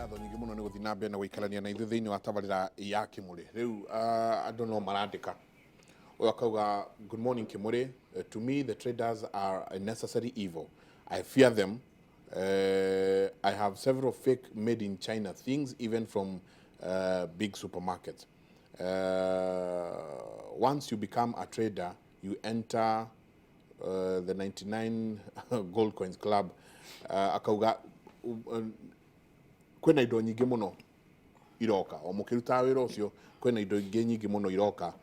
Ngatho nyingĩ mũno nĩ gũthiĩ na mbere na gũikarania na ithuĩ thĩinĩ wa tabarĩra ya Kĩmũrĩ. Rĩu andũ no marandĩka. Ũyũ akauga, "Good morning, Kĩmũrĩ. To me, the traders are a necessary evil. I fear them. I have several fake made in China things, even from big supermarkets. Once you become a trader, you enter the 99 gold coins club." Akauga kwĩna indo nyingĩ mũno iroka o mũkĩrutaga wĩra ũcio, kwĩna indo ingĩ nyingĩ mũno iroka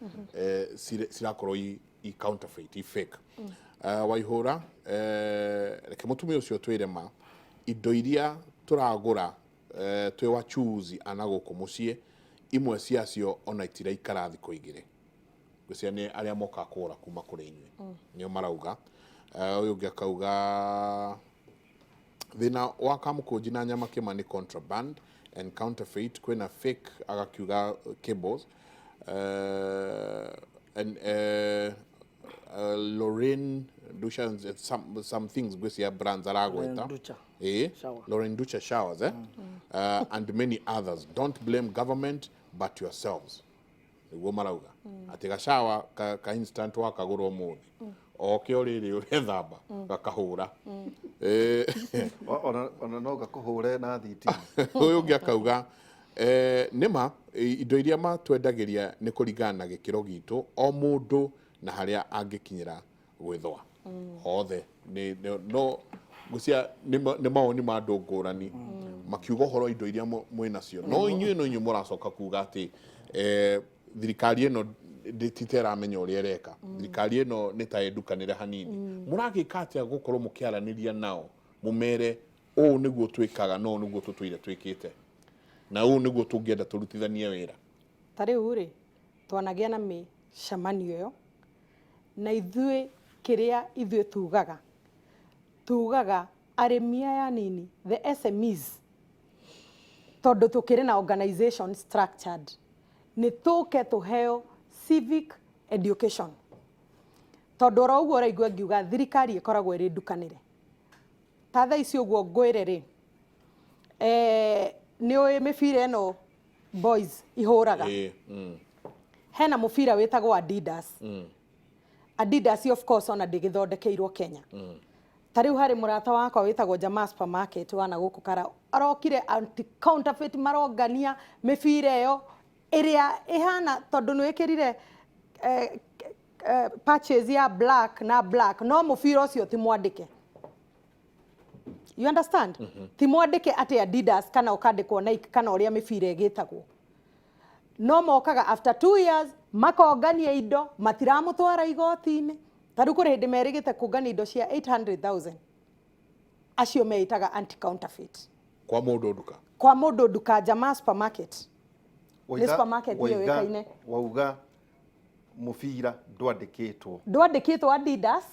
cirakorwo i counterfeit, i fake. Waihũra, reke mũtumia ũcio twĩre ma indo iria tũragũra twĩ wachuzi ana gũkũ mũciĩ, imwe ciacio ona itiraikara thikũ 2. Ngwĩciria nĩ arĩa mokaga kũgũra kuma kũrĩ inyuĩ nĩo marauga. Ũyũ ũngĩ akauga thĩna wa Kamũkũnji na nyama kĩma nĩ contraband and counterfeit, kwĩna fake, agakiuga cables and Lorraine Dusha and some things, ngwĩciria brands aragweta. Lorraine Ducha. Shower. Lorraine Ducha showers, eh? And many others. Don't blame government but yourselves. Nĩguo marauga atĩ gacawa ka instant wakagũra ũmũthĩ oke o rĩrĩ ũrethamba gakahũra. Ona no gakũhũre na thitima. Ũyũ ũngĩ akauga nĩma indo iria matwendagĩria nĩ kũringana na gĩkĩro gitũ, o mũndũ na harĩa angĩkinyĩra gwĩthũa othe no ngwĩciria nĩ mawoni ma andũ ngũrani makiuga ũhoro wa indo iria mwĩ nacio, no inyuĩ no inyuĩ mũracoka kuga atĩ thirikari ĩno ti ta ĩramenya ũrĩa ĩreka, thirikari ĩno nĩ ta ĩndukanĩre hanini. Mũragĩka atĩa gũkorwo mũkĩaranĩria nao mũmere ũũ nĩguo twĩkaga no nĩguo tũtũire twĩkĩte na ũũ nĩguo tũngĩenda tũrutithanie wĩra? Ta rĩu rĩ, twanagĩa na mĩcemanio ĩyo na ithuĩ, kĩrĩa ithuĩ tugaga arĩmi aya nini, the SMEs, tondũ tũkĩrĩ na organization structured, nĩ tũke tũheo civic education, tondũ oro ũguo ũraigua ngiuga thirikari ĩkoragwo ĩrĩ ndukanĩre. Ta thaa ici ũguo ngwĩre rĩ, nĩ ũĩ mĩbira ĩno boys ihũraga? Ĩĩ. Hena mũbira wĩtagwo Adidas. Adidas, of course, ona ndĩgĩthondekeirwo Kenya. Ta rĩu harĩ mũrata wakwa wĩtagwo Jamaa Supermarket wana gũkũ kara arokire anti counterfeit, marongania mĩbira ĩyo ĩrĩa ĩhana, tondũ nĩ wĩkĩrire patches ya black na black, no mũbira ũcio ti mwandĩke, you understand? Ti mwandĩke atĩ Adidas kana ũkandĩkwo Nike kana ũrĩa mĩbira ĩgĩtagwo, no mokaga after 2 years makongania indo, matiramũtwara igoti-inĩ. Ta rĩu kũrĩ hĩndĩ merĩgĩte kũngania indo cia 800,000, acio meĩtaga anti counterfeit. Kwa mũndũ nduka? Kwa mũndũ nduka, Jamaa Supermarket. Nĩ supermarket ĩyo ĩkaine. Wauga mũbira ndwandĩkĩtwo? Ndwandĩkĩtwo Adidas.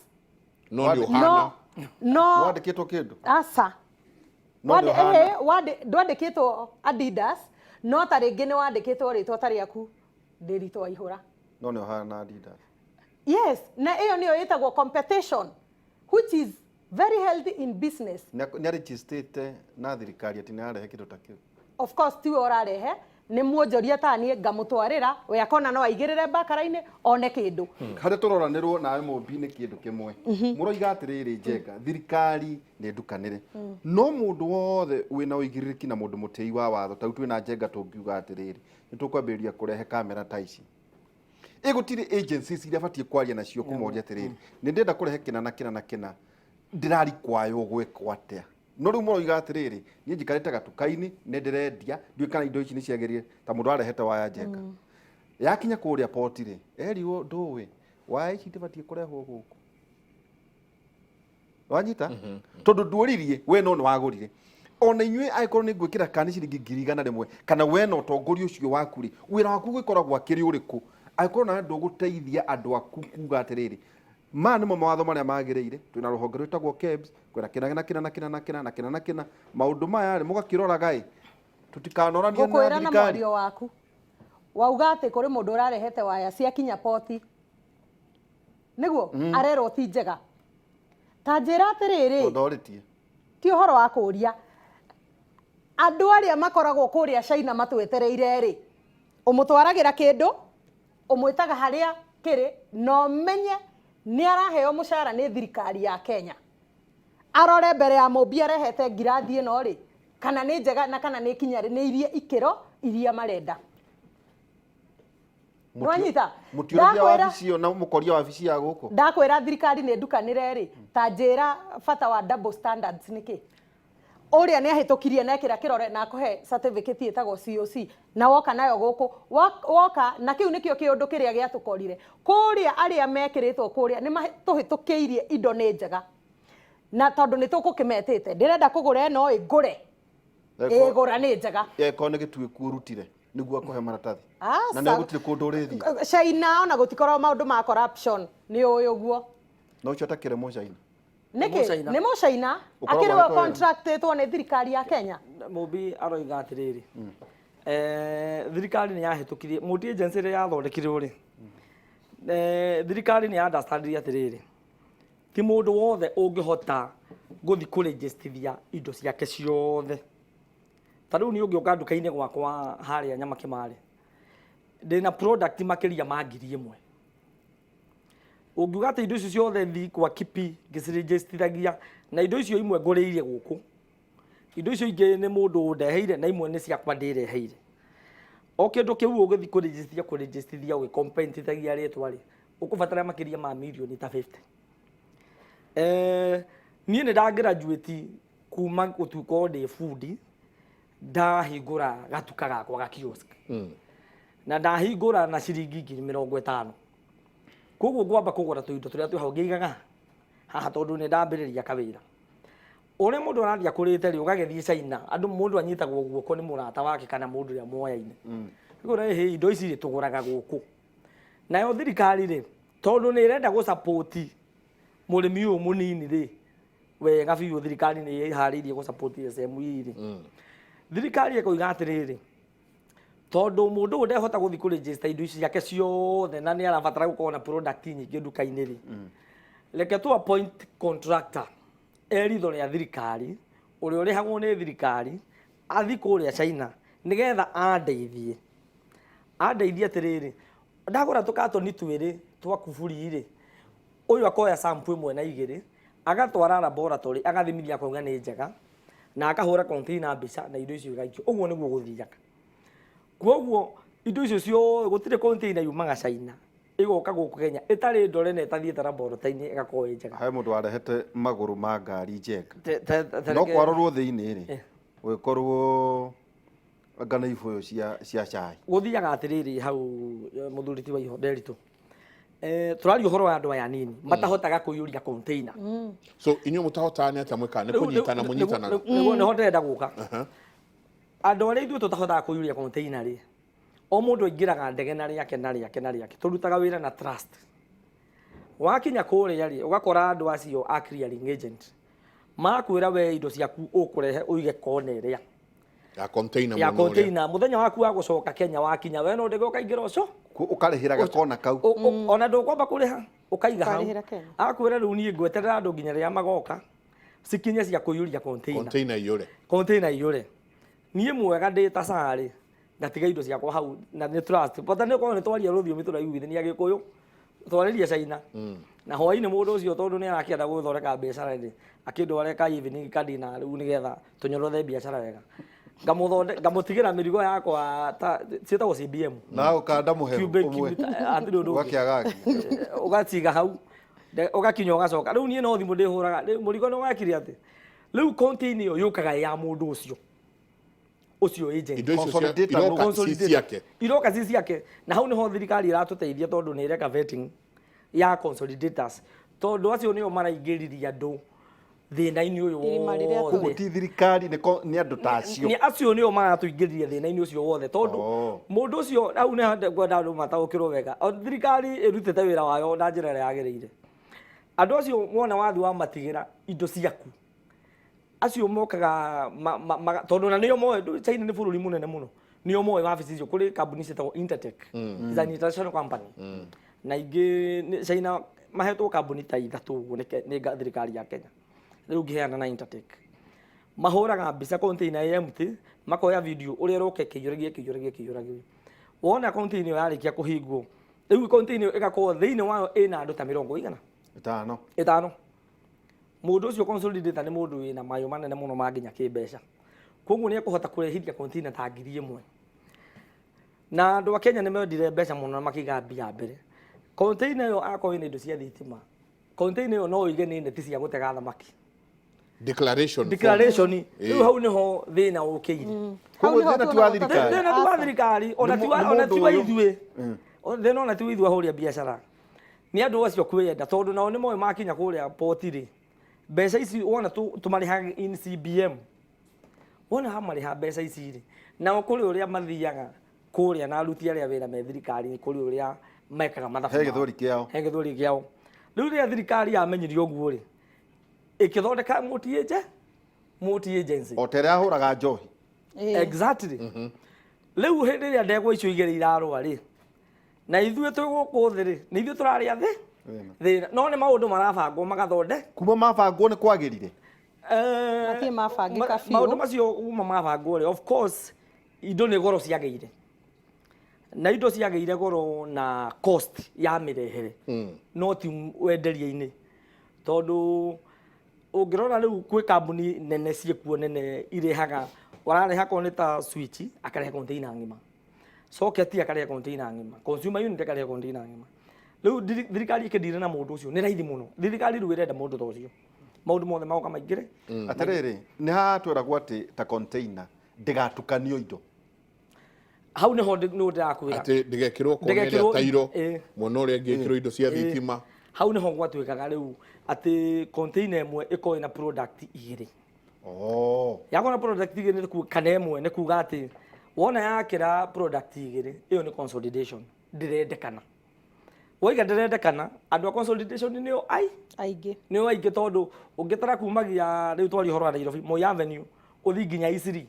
No nĩ ũhana. No. Ndwandĩkĩtwo kĩndũ? Aca. No nĩ ũhana. Ndwandĩkĩtwo Adidas, no ta rĩngĩ nĩ wandĩkĩtwo rĩtwa ta rĩaku, Ndĩritũ Waihũra. No nĩ ũhana Adidas. Yes, na ĩyo nĩyo ĩtagwo competition, which is very healthy in business. Nĩ arĩgistĩte na thirikari atĩ nĩ ararehe kĩndũ ta kĩu? Of course tiwe ũrarehe, nĩ mwonjoria ta niĩ ngamũtwarĩra, we akona no aigĩrĩre mbakara-inĩ one kĩndũ. Harĩa tũroranĩrwo nawe mũmbi nĩ kĩndũ kĩmwe. Mũroiga atĩrĩrĩ, Njenga, thirikari nĩ ndukanĩre, no mũndũ wothe wĩna ũigĩrĩrĩki na mũndũ mũtĩi wa watho ta rĩu twĩna Njenga, tũngiuga atĩrĩrĩ, nĩ tũkwambĩrĩria kũrehe kamera ta ici, ĩ gũtirĩ agencies iria batiĩ kwaria nacio kũmoria atĩrĩrĩ, nĩ ndĩrenda kũrehe kĩna na kĩna na kĩna, ndĩrarikwaywo gwĩkwo atĩa? No rĩu mũroiga atĩrĩrĩ, niĩ njikarĩte gatuka-inĩ, nĩ ndĩrendia, ndiũĩ kana indo ici nĩ ciagĩrĩire, ta mũndũ arehete waya Njenga, yakinya kũrĩa poti rĩ, erirwo ndũĩ waya ici ndĩbatiĩ kũrehwo gũkũ. Wanyita? Tondũ nduoririe we, no nĩ wagũrire. Ona inyuĩ angĩkorwo nĩ ngwĩkĩra kana nĩ ciringi 100,000, kana we na ũtongoria ũcio waku rĩ, wĩra waku gwĩkoragwo akĩrĩ ũrĩkũ angĩkorwo nawe ndũgũteithia andũ aku kuga atĩrĩrĩ, maya nĩmo mawatho marĩa magĩrĩire, twĩna rũhonge rwĩtagwo KEBS, kwĩna kĩna na kĩna na kĩna na kĩna na kĩna na kĩna, maũndũ maya rĩ, mũgakĩroraga ĩ tũtikanoranie na Ngũkwĩra na thirikari. Mwario waku wauga atĩ kũrĩ mũndũ ũrarehete waya ciakinya poti nĩguo arerwo ti njega. Ta njĩra atĩrĩrĩ, Ndorĩtie. Ti ũhoro wa kũũria. Andũ arĩa makoragwo kũrĩa China matwetereire rĩ, ũmũtwaragĩra kĩndũ, ũmwĩtaga harĩa kĩrĩ, na ũmenye nĩ araheo mũcara nĩ thirikari ya Kenya. Arore mbere ya mũmbi arehete ngirathi ĩno rĩ, kana nĩ njega na kana nĩ ikinyanĩirie ikĩro iria marenda. Nwanyita? Mũtiũrĩria Ndakwĩra wabici ĩyo na mũkoria wabici ya gũkũ. Ndakwĩra thirikari nĩ ndukanĩre rĩ, ta njĩra bata wa double standards nĩkĩ? Ũrĩa nĩ ahĩtũkirie na ekĩra kĩrore na akũhe certificate ĩtagwo COC na woka nayo gũkũ, woka na kĩu nĩkĩo kĩũndũ kĩrĩa gĩatũkorire kũrĩa. Arĩa mekĩrĩtwo kũrĩa nĩ matũhĩtũkĩirie indo nĩ njega, na tondũ nĩ tũkũkĩmetĩte, ndĩrenda kũgũra ĩno ĩ ngũre, ĩgũra nĩ njega. Eko nĩ gĩtuĩku ũrutire nĩguo akũhe maratathi. Aca. Na nĩ gũtirĩ kũndũ ũrĩthiĩ. China ona gũtikoragwo maũndũ ma corruption, nĩ ũĩ ũguo. Na ũcio atakĩrĩ mũcaina. Nĩkĩ? Mũcaina. Nĩ mũcaina. Ũkoragwo akĩrĩ we ahetwo wĩra. Contractĩtwo nĩ thirikari ya Kenya. Mũmbi aroiga atĩrĩrĩ, thirikari nĩ yahĩtũkirie multi agency ĩrĩa yathondekirwo rĩ, thirikari nĩ ya understandire atĩrĩrĩ, ti mũndũ wothe ũngĩhota gũthiĩ kũrĩnjĩstithia indo ciake ciothe. Ta rĩu niĩ ũngĩũka nduka-inĩ gwakwa harĩa Nyamakĩma rĩ, ndĩna product makĩria ma 1000. Ũngiuga atĩ indo icio ciothe thi kwa kipi ngĩcirĩnjĩstithagia, na indo icio imwe ngũrĩire gũkũ, indo icio ingĩ nĩ mũndũ ũndeheire, na imwe nĩ ciakwa ndĩreheire. O kĩndũ kĩu ũgĩthiĩ kũrĩnjĩstithia ũgĩkompetithagia rĩtwa rĩ, ũkũbatara makĩria ma mirioni ta 50. Niĩ nĩ ndagraduate kuma gũtuĩka ndĩ bundi, ndahingũra gatuka gakwa ga kiosk, na ndahingũra na ciringi 50,000. Koguo ngwamba kũgũra tũindo tũrĩa twĩ hau ngĩigaga haha tondũ nĩ ndambĩrĩria kawĩra. Ũrĩa mũndũ arathiĩ akũrĩte rĩ, ũgagĩthiĩ China, andũ mũndũ anyitagwo guoko nĩ mũrata wake kana mũndũ ũrĩa moyaine. Rĩu hĩ indo ici rĩ, tũgũraga gũkũ. Nayo thirikari rĩ, tondũ nĩ ĩrenda gũ-support mũrĩmi ũyũ mũnini rĩ wega biũ, thirikari nĩ ĩharĩirie gũ-support SME rĩ, thirikari ĩkoiga atĩrĩrĩ, tondũ mũndũ ũyũ ndehota gũthiĩ kũ-register indo ici ciake ciothe na nĩ arabatara gũkorwo na product nyingĩ nduka-inĩ rĩ, reke tu appoint contractor e ritho rĩa thirikari, ũrĩa ũrĩhagwo nĩ thirikari, athi kũrĩa China nĩgetha andeithie andeithie atĩrĩrĩ, ndagũra tũkatoni twĩrĩ twa kuburi rĩ, ũyũ akoya sample ĩmwe na igĩrĩ, agatwara laboratory, agathimithia, akauga nĩ njega, na akahũra container mbica na indo icio igaikio. Ũguo nĩguo gũthiaga. Koguo indo icio ciothe, gũtirĩ container yumaga China ĩgoka gũkũ Kenya ĩtarĩ ndore na ĩtathiĩte laboratory-inĩ ĩgakorwo ĩ njega. He mũndũ warehete magũrũ ma ngari njenga. Te No reke- kwarorwo thĩinĩ rĩ, gũgĩkorwo anga nĩ ibũyũ cia cai. Gũthiaga atĩrĩrĩ hau, mũthuri ti wa iho Nderitu, tũraria ũhoro wa andũ aya nini matahotaga kũiyũria container. So inyuĩ mũtahotaga nĩ atĩa mwĩkaga? Nĩ kũnyitana mũnyitanaga? Nĩguo nĩho ndĩrenda gũka. Andũ arĩa ithuĩ tũtahotaga kũiyũria container rĩ, o mũndũ aingĩraga ndege na rĩake na rĩake na rĩake. Tũrutaga wĩra na trust. Wakinya kũrĩa rĩ, ũgakora andũ acio a clearing agent makwĩra, we indo ciaku ũkũrehe ũige kona ĩrĩa ya container ya mwena ũrĩa. Container. Mũthenya waku wa gũcoka Kenya wakinya, we no ndege ũkaingĩra ũcio. Ũkarĩhĩra gakona kau. Ona ndũkwamba kũrĩha, ũkaiga hau. Ũkarĩhĩra Kenya. Akwĩra, rĩu niĩ ngweterera andũ nginya rĩrĩa magoka cikinye cia kũiyũria container. Container iyũre. Container iyũre. Niĩ mwega ndĩ ta carĩ ngatiga indo ciakwa hau na nĩ trust bata nĩ ũkorwo nĩ twaria rũthiomi tũraiguithania Gĩkũyũ, twarĩria China, na hwainĩ mũndũ ũcio, tondũ nĩ arakĩenda gũthondeka biacara rĩ, akĩndware ka evening kadina rĩu nĩgetha tũnyorothe biacara wega, ngamũtigĩra mĩrigo yakwa ta ciĩtagwo CBM. Na ũkanda mũhehu Cubic ũmwe. meter, hatirĩ ũndũ ũngĩ. Ũgakĩaga. Ũgaciga hau, ũgakinya ũgacoka. Rĩu niĩ no thimũ ndĩhũraga. Rĩu mũrigo nĩ wakire atĩ rĩu container ĩyo yũkaga ya mũndũ ũcio ũcio agent. Indo icio Consolidator iroka ci Consolidator. ciake. Iroka ci ciake. Na hau niho thirikari ĩratũteithia, tondũ nĩ ĩreka vetting ya consolidators, tondũ acio nĩo maraingĩriria andũ thĩna-inĩ ũyũ Irima rĩrĩa wothe. Koguo ti thirikari, nĩ andũ ta acio. Nĩ acio nĩo maratũingĩriria thĩna-inĩ ũcio wothe, tondũ mũndũ ũcio hau nĩ ngwenda andũ mataũkĩrwo wega. O thirikari ĩrutĩte wĩra wayo na njĩra ĩrĩa yagĩrĩire. Andũ acio wona wathi wamatigĩra indo ciaku, acio mokaga tondũ na nĩo moĩ China nĩ bũrũri mũnene mũno, nĩo moĩ wabici icio. Kũrĩ kambuni ciĩtagwo Intertech, is an international company, na ingĩ China mahetwo kambuni ta ithatũ ũguo nĩ thirikari ya Kenya. Rĩu ngĩheana na Intertech. Mahũraga mbica container ĩ empty, makoya video ũrĩa ĩroka ĩkĩiyũragia ĩkĩiyũragia ĩkĩiyũragia. Wona container ĩyo yarĩkia kũhingwo, rĩu container ĩyo ĩgakorwo thĩinĩ wayo ĩna andũ ta mĩrongo igana Ĩtano. Ĩtano. Mũndũ ũcio consolidator nĩ mũndũ wĩna mayũ manene mũno ma nginya kĩmbeca, koguo nĩ ekũhota kũrehithia container ta 1000. Na andũ a Kenya nĩ mendire mbeca mũno na makĩiga mbia mbere. Container ĩyo akorwo ĩna indo cia thitima, container ĩyo no ũige nĩ neti cia gũtega thamaki. Declaration form. Declaration rĩu hau nĩho thĩna ũkĩire. Koguo Hau nĩho thĩna ti wa tuonaga thirikari. Thĩna ti wa thirikari, ona Nĩ ti wa nĩ ona mũndũ ti wa ũyũ. ithuĩ. Thĩna ona ti wa ithuĩ ahũri a biacara, nĩ andũ acio kwĩyenda, tondũ nao nĩ moĩ makinya kũrĩa poti rĩ, mbeca ici wona tũmarĩhaga in CBM, wona hamarĩha mbeca ici rĩ, nao kũrĩ ũrĩa mathiaga kũrĩa na aruti arĩa wĩra me thirikari, kũrĩ ũrĩa mekaga mathabu He mao. gĩthweri kĩao. He gĩthweri kĩao. Rĩu rĩrĩa thirikari yamenyire ũguo rĩ, ĩkĩthondeka multi agency. O ta ĩrĩa ahũraga njohi. Exactly. Rĩu hĩndĩ ĩrĩa ndegwa icio igĩrĩ irarũa rĩ, na ithuĩ twĩ gũkũ thĩ rĩ, nĩ ithuĩ tũrarĩa thĩ Thĩna. thĩna, no nĩ maũndũ marabangwo magathonde. Kuma mabangwo nĩ kwagĩrire? Matirĩ mabangĩka biũ. Maũndũ macio uma mabangwo rĩ, of course indo nĩ goro ciagĩire, na indo ciagĩire goro na cost ya mĩrehere, no ti wenderia-inĩ, tondũ ũngĩrora rĩu kwĩ kambuni nene ciĩkuo nene irehaga, warareha korwo nĩ ta switch akarehe container ng'ima, socket akarehe container ng'ima, consumer unit akarehe container ng'ima. Rĩu thirikari ĩkĩndira na mũndũ ũcio nĩ raithi mũno. Thirikari rĩu ĩrenda mũndũ ta ũcio, maũndũ mothe magoka maingĩre. Atĩrĩrĩ, nĩ haha tweragwo atĩ ta container ndĩgatukanio indo. Hau nĩho nĩho ndĩrakwĩra. Atĩ ndĩgekĩrwo kona ĩrĩa Ndĩgekĩrwo- tairo mwena ũrĩa ĩngĩ ĩkĩrwo indo cia thitima. Hau nĩho gwatuĩkaga rĩu atĩ container ĩmwe ĩkorwo ĩna product igĩrĩ. Yakorwo na product igĩrĩ kana ĩmwe, nĩ kuga atĩ wona yakĩra product igĩrĩ, ĩyo nĩ consolidation ndĩrendekana. Waiga ndĩrendekana, andũ a consolidation nĩo ai Aingĩ. Nĩo aingĩ, tondũ ũngĩtara kumagia rĩu twaria ũhoro wa Nairobi, Moi Avenue, ũthiĩ nginya Eastleigh,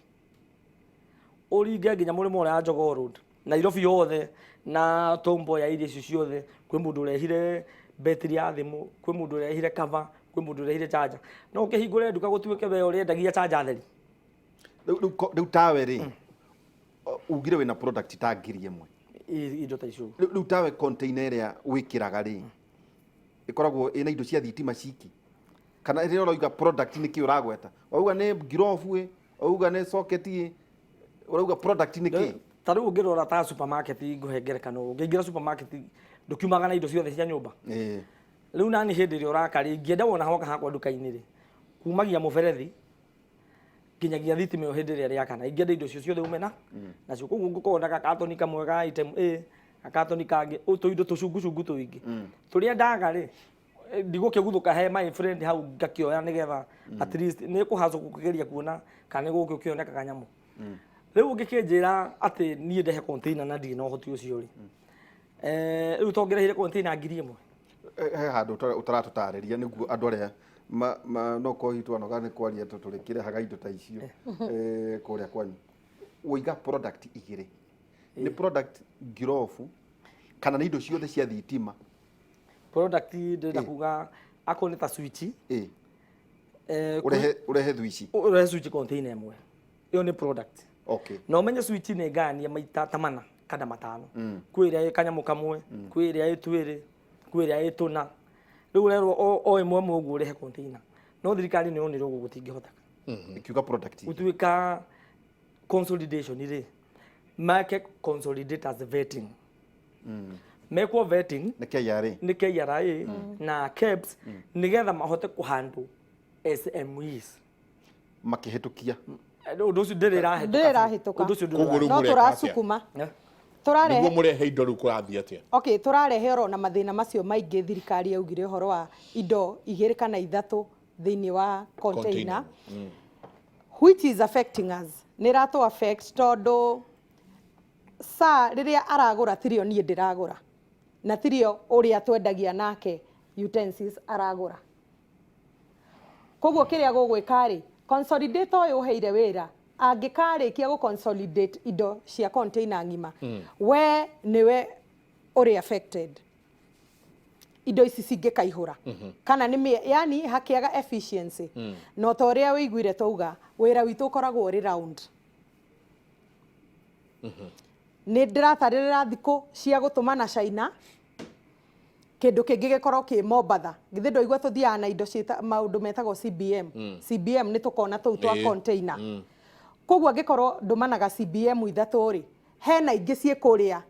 ũringe nginya mũrĩmo ũrĩa wa Jogoo Road, Nairobi yothe na Tom Mboya, iria icio ciothe, kwĩ mũndũ ũrehire betiri ya thimũ, kwĩ mũndũ ũrehire cover, kwĩ mũndũ ũrehire charger. No ũkĩhingũre nduka gũtuĩke we ũrĩendagia charger theri. Rĩu tawe rĩ, ugire wĩna product ta 1000. Indo ta icio. Rĩu tawe container ĩrĩa wĩkĩraga rĩ, ĩkoragwo ĩna indo cia thitima ciki, kana rĩrĩa ũrauga product nĩ kĩ ũragweta? Wauga nĩ ngirobu ĩ, wauga nĩ socket ĩ, ũrauga product nĩ kĩ? Ta rĩu ũngĩrora ta supermarket, ngũhe ngerekano, ũngĩingĩra supermarket ndũkiumaga na indo ciothe cia nyũmba. Rĩu nani hĩndĩ ĩrĩa ũraka rĩ, ingĩenda wona hoka hakwa nduka-inĩ rĩ, kumagia mũberethi nginyagia thitima ĩyo hĩndĩ ĩrĩa rĩakana, ingĩenda indo icio ciothe ume na nacio. Koguo ngũkorwo na gakatoni kamwe ga item A, gakatoni kangĩ, tũindo tũcungucungu tũingĩ tũrĩa ndaga rĩ, ndigũkĩguthũka he my friend hau ngakĩoya, nĩgetha at least nĩ kũhacũ gũkĩgeria kuona kana nĩ gũgũkĩoneka kanyamũ. Rĩu ũngĩkĩnjĩra atĩ niĩ ndehe container na ndirĩ na ũhoti ũcio rĩ, rĩu tongĩrehire container 1000. He handũ ũtaratũtarĩria nĩguo andũ arĩa no korwo hihi twanoga nĩ kwaria tũrĩkĩrehaga indo ta icio kũrĩa kwanyu. Waiga product igĩrĩ, nĩ product ngirobu kana nĩ indo ciothe cia thitima? Product ndĩrenda kuga akorwo nĩ ta switch, Ũrehe thwici. Ũrehe switch container ĩmwe, ĩyo nĩ product. Na ũmenye switch nĩ ngayania maita ta mana kana matano. Kwĩ ĩrĩa ĩ kanyamũ kamwe, kwĩ ĩrĩa ĩ twĩrĩ, kwĩ ĩrĩa ĩ tũna. Rĩu ũrerwo o ĩmwe ĩmwe ũguo ũrehe container, no thirikari nĩ yonire ũguo gũtingĩhoteka. Ĩkiuga product igĩrĩ. Gũtuĩka consolidation rĩ, make consolidators vetting, mekwo vetting. Nĩ KRA. Nĩ KRA na KEBS, nĩgetha mahote kũhandle SMEs. Makĩhĩtũkia. Ũndũ ũcio ndĩrĩ ĩrahĩtũka. Ndĩrĩ ĩrahĩtũka. Ũndũ ũcio ndũrĩ Koguo rĩu No mũreka atĩa? tũracukuma. Tũrarehe Nĩguo mũrehe indo rĩu kũrathiĩ atĩa? Okay, tũrarehe oro na mathĩna macio maingĩ. Thirikari yaugire ũhoro wa indo igĩrĩ kana ithatũ thĩinĩ wa container, which is affecting us, nĩ ĩratũ affect, tondũ sa rĩrĩa aragũra tirio niĩ ndĩragũra, na tirio ũrĩa twendagia nake utensils aragũra. Koguo kĩrĩa gũgwĩka rĩ, consolidator ũyũ ũheire wĩra angĩkarĩkia gũ consolidate indo cia container ng'ima, we nĩwe ũrĩ affected. Indo ici cingĩkaihũra kana nĩ yani hakĩaga efficiency. No ta ũrĩa wĩiguire twauga, wĩra witũ ũkoragwo ũrĩ round. Nĩ ndĩratarĩrĩra thikũ cia gũtũmana China, kĩndũ kĩngĩ gĩkorwo kĩ Mombatha. Githĩ ndwaigua tũthiaga na indo ciĩta maũndũ metagwo CBM? CBM nĩ tũkona tũu twa container. Koguo angĩkorwo ndũmanaga CBM ithatũ rĩ, hena ingĩ ciĩ kũrĩa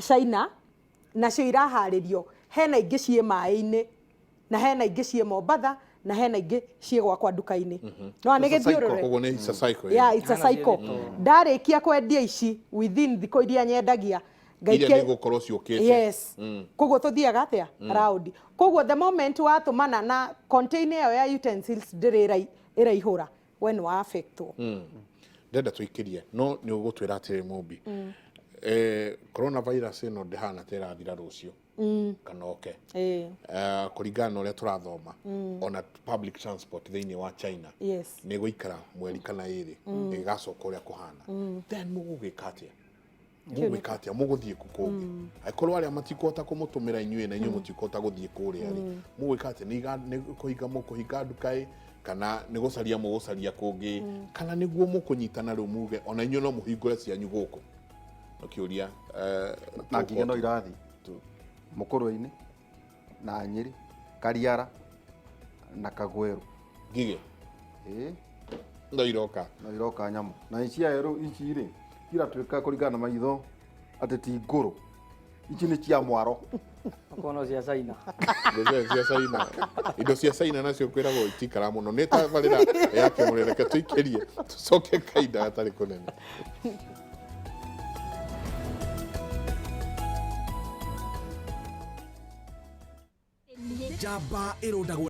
China nacio iraharĩrio, hena ingĩ ciĩ maĩ-inĩ, na hena ingĩ ciĩ Mombatha, na hena ingĩ ciĩ gwakwa nduka-inĩ. No nĩ It's a cycle. gĩthiũrũre. Koguo nĩ it's a cycle. Yeah, it's a Hana cycle. ciĩrĩtwo. Ndarĩkia kwendia ici within thikũ iria nyendagia, iria ngaikia nĩ gũkorwo ciũkĩte. Yes. Koguo tuthiaga atia round. Koguo the moment watũmana na container ĩyo ya utensils ndĩrĩ ĩraihũra, we nĩ wa affectwo. Ndenda tũikĩrie, no nĩ ũgũtwĩra atĩrĩ, Mũmbi, coronavirus ĩno ndĩhana ta ĩrathira rũciũ kana oke. Kũringana na ũrĩa tũrathoma, ona public transport thĩinĩ wa China nĩ gũikara mweri kana ĩrĩ ĩgĩgacoka ũrĩa kũhana. Then mũgũgĩka atĩa? Mũgwĩka atĩa? Mũgũthiĩ kũ kũngĩ angĩkorwo arĩa matikũhota kũmũtũmĩra inyuĩ na inyuĩ mũtikũhota gũthiĩ kũrĩa rĩ, mũgwĩka atĩa? Nĩ kũhinga mũkũhinga nduka ĩ, kana nĩ gũcaria mũgũcaria kũngĩ, kana nĩguo mũkũnyitana rĩu muge ona inyuĩ no mũhingũre cianyu gũkũ? Ũkĩũria Na ngigĩ no irathiĩ mũkũrwe-inĩ na Nyĩrĩ, Kariara na Kagweru. Ngigĩ ĩĩ no iroka. No iroka nyamũ na ici erũ ici rĩ, iratuĩka kũringana na maitho atĩ ti ngũrũ, ici nĩ cia mwaro. Okorwo no cia China. Indo cia China, indo cia China nacio kwĩragwo itikara mũno. Nĩ tabarĩra ya kĩmũrĩ. Reke tũikĩrie, tũcoke kahinda gatarĩ kũnene. Njamba ĩrũndagwo.